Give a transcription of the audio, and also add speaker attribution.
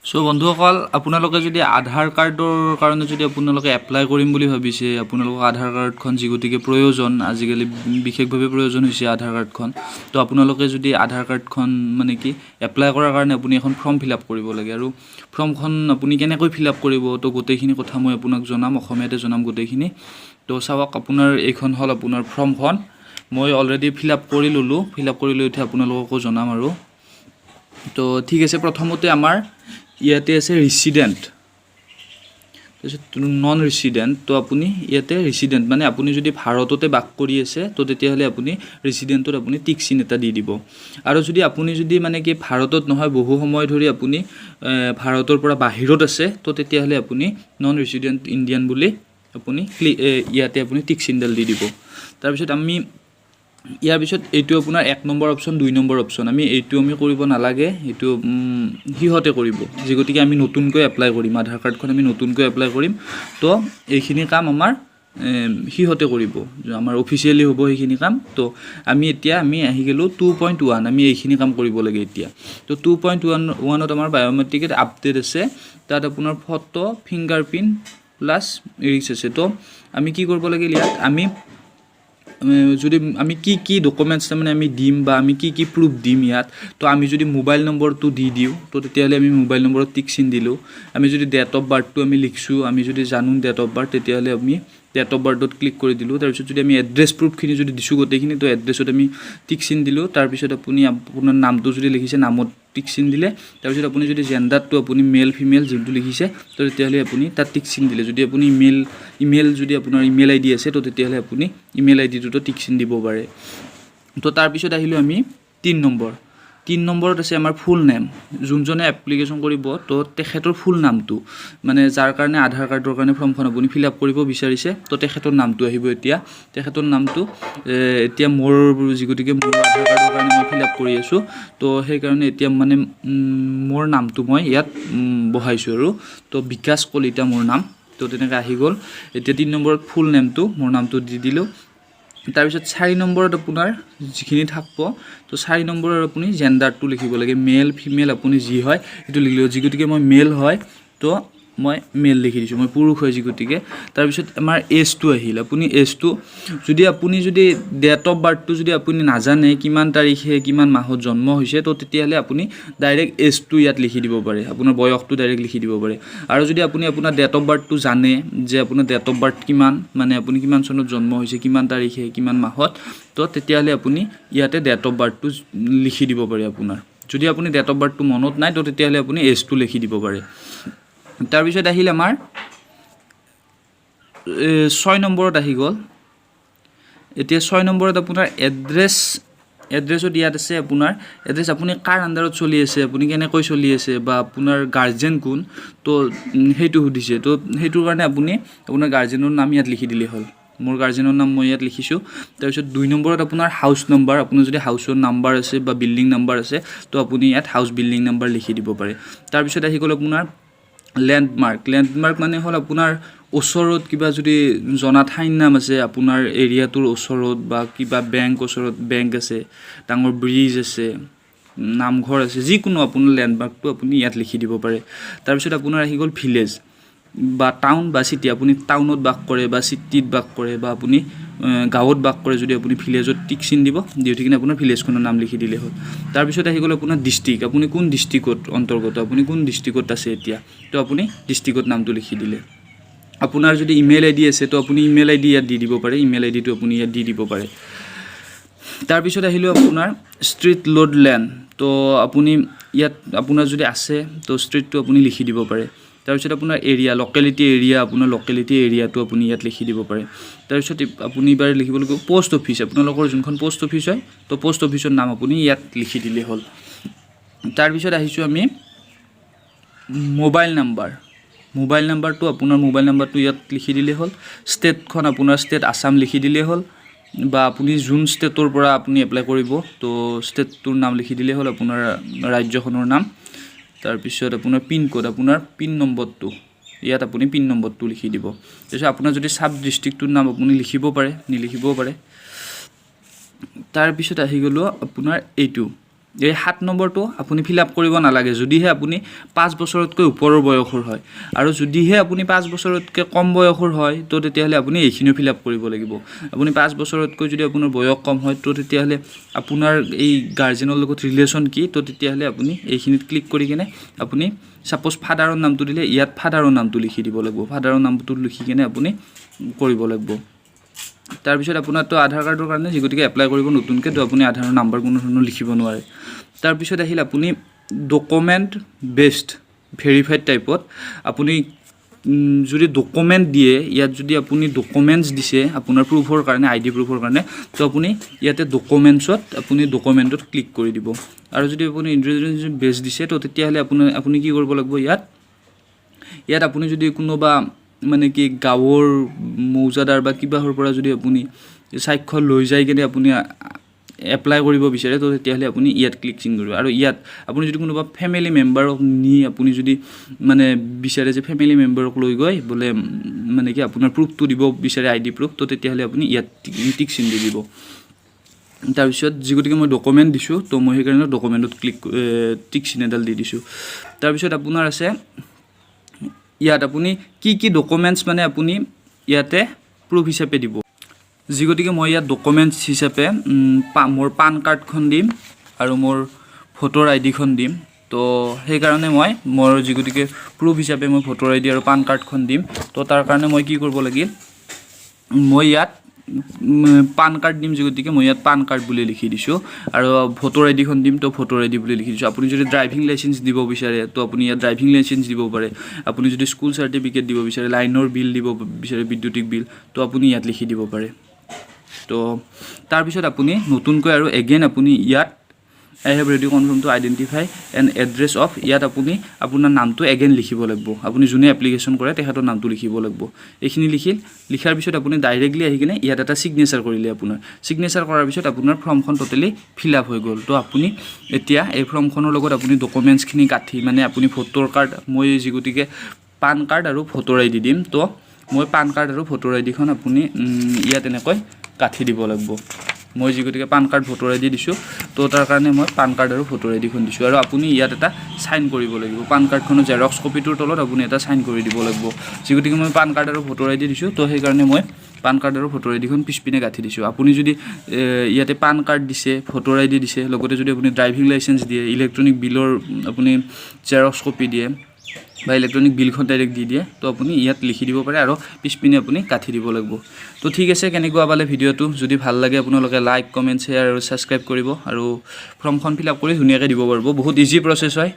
Speaker 1: চ' বন্ধুসকল, আপোনালোকে যদি আধাৰ কাৰ্ডৰ কাৰণে যদি আপোনালোকে এপ্লাই কৰিম বুলি ভাবিছে, আপোনালোকক আধাৰ কাৰ্ডখন যি গতিকে প্ৰয়োজন, আজিকালি বিশেষভাৱে প্ৰয়োজন হৈছে আধাৰ কাৰ্ডখন। তো আপোনালোকে যদি আধাৰ কাৰ্ডখন মানে কি এপ্লাই কৰাৰ কাৰণে আপুনি এখন ফৰ্ম ফিল আপ কৰিব লাগে আৰু ফৰ্মখন আপুনি কেনেকৈ ফিল আপ কৰিব, তো গোটেইখিনি কথা মই আপোনাক জনাম, অসমীয়াতে জনাম গোটেইখিনি। তো চাওক, আপোনাৰ এইখন হ'ল আপোনাৰ ফৰ্মখন। মই অলৰেডি ফিল আপ কৰি ল'লোঁ। ফিল আপ কৰি লৈ উঠি আপোনালোককো জনাম আৰু। তো ঠিক আছে, প্ৰথমতে আমাৰ ইয়াতে আছে ৰিচিডেণ্ট, তাৰপিছত নন ৰেচিডেণ্ট। তো আপুনি ইয়াতে ৰেচিডেণ্ট মানে আপুনি যদি ভাৰততে বাস কৰি আছে, তো তেতিয়াহ'লে আপুনি ৰেচিডেণ্টত আপুনি টিক চিন এটা দি দিব। আৰু যদি আপুনি যদি মানে কি ভাৰতত নহয়, বহু সময় ধৰি আপুনি ভাৰতৰ পৰা বাহিৰত আছে, তো তেতিয়াহ'লে আপুনি নন ৰেচিডেণ্ট ইণ্ডিয়ান বুলি আপুনি ইয়াতে আপুনি টিক চিনডাল দি দিব। তাৰপিছত আমি ইয়াৰ পিছত এইটো আপোনাৰ 1 নম্বৰ অপশ্যন, 2 নম্বৰ অপশ্যন, আমি এইটো আমি কৰিব নালাগে। এইটো সিহঁতে কৰিব, যি গতিকে আমি নতুনকৈ এপ্লাই কৰিম, আধাৰ কাৰ্ডখন আমি নতুনকৈ এপ্লাই কৰিম। তো এইখিনি কাম আমাৰ সিহঁতে কৰিব, আমাৰ অফিচিয়েলি হ'ব সেইখিনি কাম। তো আমি এতিয়া আমি আহি গ'লোঁ 2.1। আমি এইখিনি কাম কৰিব লাগে এতিয়া। তো 2.11ত আমাৰ বায়'মেট্ৰিকেট আপডেট আছে। তাত আপোনাৰ photo, finger print plus Irish আছে। তো আমি কি কৰিব লাগিল ইয়াত? আমি যদি আমি কি কি ডকুমেণ্টছ তাৰমানে আমি দিম বা আমি কি কি প্ৰুফ দিম ইয়াত? তো আমি যদি মোবাইল নম্বৰটো দি দিওঁ, তো তেতিয়াহ'লে আমি মোবাইল নম্বৰত টিক চিন দিলোঁ। আমি যদি ডেট অফ বাৰ্থটো আমি লিখিছোঁ, আমি যদি জানো ডেট অফ বাৰ্থ, তেতিয়াহ'লে আমি ডেট অফ বাৰ্থত ক্লিক কৰি দিলোঁ। তাৰপিছত যদি আমি এড্ৰেছ প্ৰুফখিনি যদি দিছোঁ গোটেইখিনি, তো এড্ৰেছত আমি টিক চিন দিলোঁ। তাৰপিছত আপুনি আপোনাৰ নামটো যদি লিখিছে, নামত টিক চিন দিলে। তাৰপিছত আপুনি যদি জেণ্ডাৰটো আপুনি মেল, ফিমেল যোনটো লিখিছে, তো তেতিয়াহ'লে আপুনি তাত টিক চিন দিলে। যদি আপুনি ইমেইল ইমেইল যদি আপোনাৰ ইমেইল আই ডি আছে, তো তেতিয়াহ'লে আপুনি ইমেইল আই ডিটোতো টিক চিন দিব পাৰে। তো তাৰপিছত আহিলোঁ আমি 3 নম্বৰ। 3 নম্বৰত আছে আমাৰ ফুল নেম। যোনজনে এপ্লিকেশ্যন কৰিব, তো তেখেতৰ ফুল নামটো, মানে যাৰ কাৰণে আধাৰ কাৰ্ডৰ কাৰণে ফৰ্মখন আপুনি ফিল আপ কৰিব বিচাৰিছে, তো তেখেতৰ নামটো আহিব এতিয়া। তেখেতৰ নামটো এতিয়া মোৰ যি গতিকে মোৰ আধাৰ কাৰ্ডৰ কাৰণে মই ফিল আপ কৰি আছোঁ, তো সেইকাৰণে এতিয়া মানে মোৰ নামটো মই ইয়াত বহাইছোঁ আৰু। তো বিকাশ কলিতা মোৰ নাম। তো তেনেকৈ আহি গ'ল। এতিয়া 3 নম্বৰত ফুল নেমটো, মোৰ নামটো দি দিলোঁ। তাৰপিছত 4 নম্বৰত আপোনাৰ যিখিনি থাকিব, তো 4 নম্বৰত আপুনি জেণ্ডাৰটো লিখিব লাগে। মেল, ফিমেল আপুনি যি হয় সেইটো লিখিব। যি গতিকে মই মেল হয়, তো মই মেল লিখি দিছোঁ, মই পুৰুষ হয় যি গতিকে। তাৰপিছত আমাৰ এজটো আহিল। আপুনি এজটো যদি আপুনি যদি ডেট অফ বাৰ্থটো যদি আপুনি নাজানে, কিমান তাৰিখে কিমান মাহত জন্ম হৈছে, তো তেতিয়াহ'লে আপুনি ডাইৰেক্ট এজটো ইয়াত লিখি দিব পাৰে, আপোনাৰ বয়সটো ডাইৰেক্ট লিখি দিব পাৰে। আৰু যদি আপুনি আপোনাৰ ডেট অফ বাৰ্থটো জানে যে আপোনাৰ ডেট অফ বাৰ্থ কিমান, মানে আপুনি কিমান চনত জন্ম হৈছে, কিমান তাৰিখে কিমান মাহত, তো তেতিয়াহ'লে আপুনি ইয়াতে ডেট অফ বাৰ্থটো লিখি দিব পাৰে আপোনাৰ। যদি আপুনি ডেট অফ বাৰ্থটো মনত নাই, তো তেতিয়াহ'লে আপুনি এজটো লিখি দিব পাৰে। তাৰপিছত আহিল আমাৰ 6 নম্বৰত আহি গ'ল। এতিয়া 6 নম্বৰত আপোনাৰ এড্ৰেছ। এড্ৰেছত ইয়াত আছে আপোনাৰ এড্ৰেছ, আপুনি কাৰ আণ্ডাৰত চলি আছে, আপুনি কেনেকৈ চলি আছে বা আপোনাৰ গাৰ্জেন কোন, তো সেইটো সুধিছে। তো সেইটোৰ কাৰণে আপুনি আপোনাৰ গাৰ্জেনৰ নাম ইয়াত লিখি দিলেই হ'ল। মোৰ গাৰ্জেনৰ নাম মই ইয়াত লিখিছোঁ। তাৰপিছত 2 নম্বৰত আপোনাৰ হাউচ নম্বৰ। আপোনাৰ যদি হাউচৰ নাম্বাৰ আছে বা বিল্ডিং নাম্বাৰ আছে, তো আপুনি ইয়াত হাউচ, বিল্ডিং নাম্বাৰ লিখি দিব পাৰে। তাৰপিছত আহি গ'ল আপোনাৰ লেণ্ডমাৰ্ক। লেণ্ডমাৰ্ক মানে হ'ল আপোনাৰ ওচৰত কিবা যদি জনা ঠাইৰ নাম আছে আপোনাৰ এৰিয়াটোৰ ওচৰত, বা কিবা বেংক, ওচৰত বেংক আছে, ডাঙৰ ব্ৰিজ আছে, নামঘৰ আছে, যিকোনো আপোনাৰ লেণ্ডমাৰ্কটো আপুনি ইয়াত লিখি দিব পাৰে। তাৰপিছত আপোনাৰ আহি গ'ল ভিলেজ বা টাউন বা চিটি। আপুনি টাউনত বাস কৰে বা চিটিত বাস কৰে বা আপুনি গাঁৱত বাস কৰে যদি, আপুনি ভিলেজত টিক চিন দিব। দি উঠি কিনে আপোনাৰ ভিলেজখনৰ নাম লিখি দিলেই হ'ল। তাৰপিছত আহি গ'ল আপোনাৰ ডিষ্ট্ৰিক্ট। আপুনি কোন ডিষ্ট্ৰিক্টত অন্তৰ্গত, আপুনি কোন ডিষ্ট্ৰিক্টত আছে এতিয়া, তো আপুনি ডিষ্ট্ৰিক্টত নামটো লিখি দিলে। আপোনাৰ যদি ইমেইল আই ডি আছে, তো আপুনি ইমেইল আই ডি ইয়াত দি দিব পাৰে। ইমেইল আই ডিটো আপুনি ইয়াত দি দিব পাৰে। তাৰপিছত আহিলোঁ আপোনাৰ ষ্ট্ৰীট, ৰোড, লেন। তো আপুনি ইয়াত আপোনাৰ যদি আছে, তো ষ্ট্ৰীটটো আপুনি লিখি দিব পাৰে। তাৰপিছত আপোনাৰ এৰিয়া, লকেলিটি এৰিয়া, আপোনাৰ লকেলিটি এৰিয়াটো আপুনি ইয়াত লিখি দিব পাৰে। তাৰপিছত আপুনি এইবাৰ লিখিব লাগিব প'ষ্ট অফিচ। আপোনালোকৰ যোনখন প'ষ্ট অফিচ হয়, তো প'ষ্ট অফিচৰ নাম আপুনি ইয়াত লিখি দিলেই হ'ল। তাৰপিছত আহিছোঁ আমি মোবাইল নাম্বাৰ। মোবাইল নাম্বাৰটো, আপোনাৰ মোবাইল নাম্বাৰটো ইয়াত লিখি দিলেই হ'ল। ষ্টেটখন, আপোনাৰ ষ্টেট আছাম লিখি দিলেই হ'ল বা আপুনি যোন ষ্টেটৰ পৰা আপুনি এপ্লাই কৰিব, তো ষ্টেটটোৰ নাম লিখি দিলেই হ'ল, আপোনাৰ ৰাজ্যখনৰ নাম। তাৰপিছত আপোনাৰ পিনক'ড, আপোনাৰ পিন নম্বৰটো ইয়াত আপুনি পিন নম্বৰটো লিখি দিব। তাৰপিছত আপোনাৰ যদি চাব ডিষ্ট্ৰিক্টটোৰ নাম আপুনি লিখিব পাৰে, নিলিখিবও পাৰে। তাৰপিছত আহি গ'লোঁ আপোনাৰ এইটো এই 7 নম্বৰটো আপুনি ফিল আপ কৰিব নালাগে, যদিহে আপুনি 5 বছৰতকৈ ওপৰৰ বয়সৰ হয়। আৰু যদিহে আপুনি 5 বছৰতকৈ কম বয়সৰ হয়, তো তেতিয়াহ'লে আপুনি এইখিনিও ফিল আপ কৰিব লাগিব। আপুনি 5 বছৰতকৈ যদি আপোনাৰ বয়স কম হয়, তো তেতিয়াহ'লে আপোনাৰ এই গাৰ্জেনৰ লগত ৰিলেশ্যন কি? তো তেতিয়াহ'লে আপুনি এইখিনিত ক্লিক কৰি কেনে আপুনি ছাপ'জ ফাদাৰৰ নামটো দিলে, ইয়াত ফাদাৰৰ নামটো লিখি দিব লাগিব। ফাদাৰৰ নামটো লিখি কেনে আপুনি কৰিব লাগিব। তাৰপিছত আপোনাৰতো আধাৰ কাৰ্ডৰ কাৰণে যি গতিকে এপ্লাই কৰিব নতুনকৈ, তো আপুনি আধাৰৰ নাম্বাৰ কোনো ধৰণৰ লিখিব নোৱাৰে। তাৰপিছত আহিল আপুনি ডকুমেণ্ট বেছড ভেৰিফাইড টাইপত আপুনি যদি ডকুমেণ্ট দিয়ে, ইয়াত যদি আপুনি ডকুমেণ্টছ দিছে আপোনাৰ প্ৰুফৰ কাৰণে, আইডি প্ৰুফৰ কাৰণে, তো আপুনি ইয়াতে ডকুমেণ্টছত আপুনি ডকুমেণ্টত ক্লিক কৰি দিব। আৰু যদি আপুনি ইণ্ডিভিজুৱেল বেছ দিছে, তো তেতিয়াহ'লে আপুনি কি কৰিব লাগিব? ইয়াত ইয়াত আপুনি যদি কোনোবা মানে কি গাঁৱৰ মৌজাদাৰ বা কিবাহৰ পৰা যদি আপুনি স্বাক্ষৰ লৈ যাই কেনে আপুনি এপ্লাই কৰিব বিচাৰে, তো তেতিয়াহ'লে আপুনি ইয়াত ক্লিক চিন কৰিব। আৰু ইয়াত আপুনি যদি কোনোবা ফেমিলি মেম্বাৰক নি আপুনি যদি মানে বিচাৰে যে ফেমিলি মেম্বাৰক লৈ গৈ বোলে মানে কি আপোনাৰ প্ৰুফটো দিব বিচাৰে, আইডি প্ৰুফ, তো তেতিয়াহ'লে আপুনি ইয়াত টিক চিন দি দিব। তাৰপিছত যি গতিকে মই ডকুমেণ্ট দিছোঁ, তো মই সেইকাৰণে ডকুমেণ্টত টিক চিন এডাল দি দিছোঁ। তাৰপিছত আপোনাৰ আছে ইয়াত আপুনি কি কি ডকুমেণ্টছ মানে আপুনি ইয়াতে প্ৰুফ হিচাপে দিব। যি গতিকে মই ইয়াত ডকুমেণ্টছ হিচাপে মোৰ পান কাৰ্ডখন দিম আৰু মোৰ ভোটৰ আইডিখন দিম। তো সেইকাৰণে মই মোৰ যি গতিকে প্ৰুফ হিচাপে মই ভোটৰ আইডি আৰু পান কাৰ্ডখন দিম। তো তাৰ কাৰণে মই কি কৰিব লাগিল? মই ইয়াত পান কাৰ্ড দিম, যি গতিকে মই ইয়াত পান কাৰ্ড বুলি লিখি দিছোঁ। আৰু ভোটৰ আইডিখন দিম, তো ভোটৰ আইডি বুলি লিখি দিছোঁ। আপুনি যদি ড্ৰাইভিং লাইচেঞ্চ দিব বিচাৰে, তো আপুনি ইয়াত ড্ৰাইভিং লাইচেঞ্চ দিব পাৰে। আপুনি যদি স্কুল চাৰ্টিফিকেট দিব বিচাৰে, লাইনৰ বিল দিব বিচাৰে, বিদ্যুতিক বিল, তো আপুনি ইয়াত লিখি দিব পাৰে। তো তাৰপিছত আপুনি নতুনকৈ আৰু এগেইন আপুনি ইয়াত "I have read, confirm to identify and address of", ইয়াত আপুনি আপোনাৰ নামটো এগেইন লিখিব লাগিব। আপুনি যোনে এপ্লিকেশ্যন কৰে, তেখেতৰ নামটো লিখিব লাগিব। এইখিনি লিখিল, লিখাৰ পিছত আপুনি ডাইৰেক্টলি আহি কিনে ইয়াত এটা ছিগনেচাৰ কৰিলে, আপোনাৰ ছিগনেচাৰ কৰাৰ পিছত আপোনাৰ ফৰ্মখন ট'টেলি ফিল আপ হৈ গ'ল। তো আপুনি এতিয়া এই ফৰ্মখনৰ লগত আপুনি ডকুমেণ্টছখিনি গাঁঠি, মানে আপুনি ভোটৰ কাৰ্ড, মই যি গতিকে পান কাৰ্ড আৰু ভোটৰ আইডি দিম, তো মই পান কাৰ্ড আৰু ভোটৰ আইডিখন আপুনি ইয়াত এনেকৈ গাঁঠি দিব লাগিব। মই যি গতিকে পান কাৰ্ড, ভোটৰ আইডি দিছোঁ, তো তাৰ কাৰণে মই পান কাৰ্ড আৰু ভোটৰ আইডিখন দিছোঁ। আৰু আপুনি ইয়াত এটা চাইন কৰিব লাগিব। পান কাৰ্ডখনৰ জেৰক্স কপিটোৰ তলত আপুনি এটা চাইন কৰি দিব লাগিব। যি গতিকে মই পান কাৰ্ড আৰু ভোটৰ আইডি দিছোঁ, তো সেইকাৰণে মই পান কাৰ্ড আৰু ভোটৰ আইডিখন পিছপিনে গাঁঠি দিছোঁ। আপুনি যদি ইয়াতে পান কাৰ্ড দিছে, ভোটৰ আইডি দিছে, লগতে যদি আপুনি ড্ৰাইভিং লাইচেঞ্চ দিয়ে, ইলেক্ট্ৰনিক বিলৰ আপুনি জেৰক্স কপি দিয়ে বা ইলেক্ট্ৰনিক বিলখন ডাইৰেক্ট দি দিয়ে, তো আপুনি ইয়াত লিখি দিব পাৰে আৰু পিছপিনে আপুনি গাঁঠি দিব লাগিব। তো ঠিক আছে, কেনেকুৱা পালে ভিডিঅ'টো? যদি ভাল লাগে, আপোনালোকে লাইক, কমেণ্ট, শ্বেয়াৰ আৰু ছাবস্ক্ৰাইব কৰিব। আৰু ফৰ্মখন ফিল আপ কৰি ধুনীয়াকৈ দিব পাৰিব। বহুত ইজি প্ৰচেছ হয়।